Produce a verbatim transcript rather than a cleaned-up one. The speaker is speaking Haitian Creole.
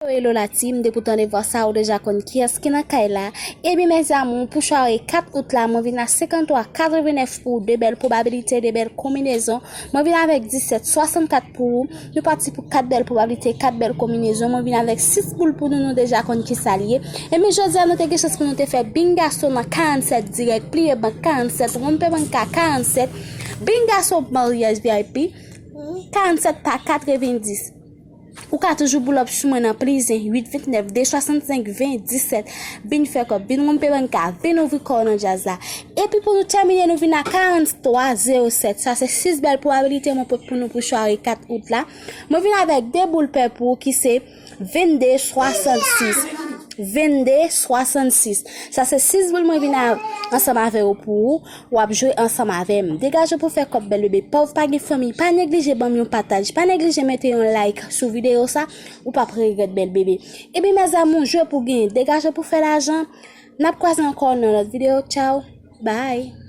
Hello la team, depi w tande vwa sa ou deja konn kiyès ki nan kay la. Ebyen mes amours, pou sware kat out la, mwen vin a senkanntwa katrevenèf pou de bèl pwobabilite, de bèl konbinezon. Mwen vin avèk disèt swasannkat pou ou. Nou pati pou kat bèl pwobabilite, kat bèl konbinezon. Mwen vin avèk sis boul pou nou, nou deja konn kisa l ye. Ebyen jodi a nou te gen chans pou nou te fè bingaso nan karannsèt dirèk, pliye bank karannsèt, wonpe bank ka karannsèt, bingaso maryaj V I P karannsèt pa katrevendis. Ou ka toujou boul up sou mwen nan plizen uit ventnèf de swasannsenk ven disèt. Vin fè kòb, vin wonpe bank ka, vin ouvri kò w nan djaz la. Epi pou nou tèmine, nou vin a karanntwa zewo sèt. Sa se sis bèl pwobabilite mwen pot pou nou pou sware kat out la. Mwen vin avèk de boul pè pou ou ki se vennde swasannsis. Vennde swasannsis. Sa se sis boul mwen vin a- ansanm avè yo pou ou. W ap jwe ansanm avè m. Degaje w pou fè kòb bèl bebe. Pòv pa gen fanmi. Pa neglije ban m yon pataj. Pa neglije mete yon like sou videyo sa. Ou p ap regrèt bèl bebe. Ebyen mes amours, jwe pou genyen. Degaje w pou fè lajan. N ap kwaze ankò nan lòt videyo. Tchaw. Bye.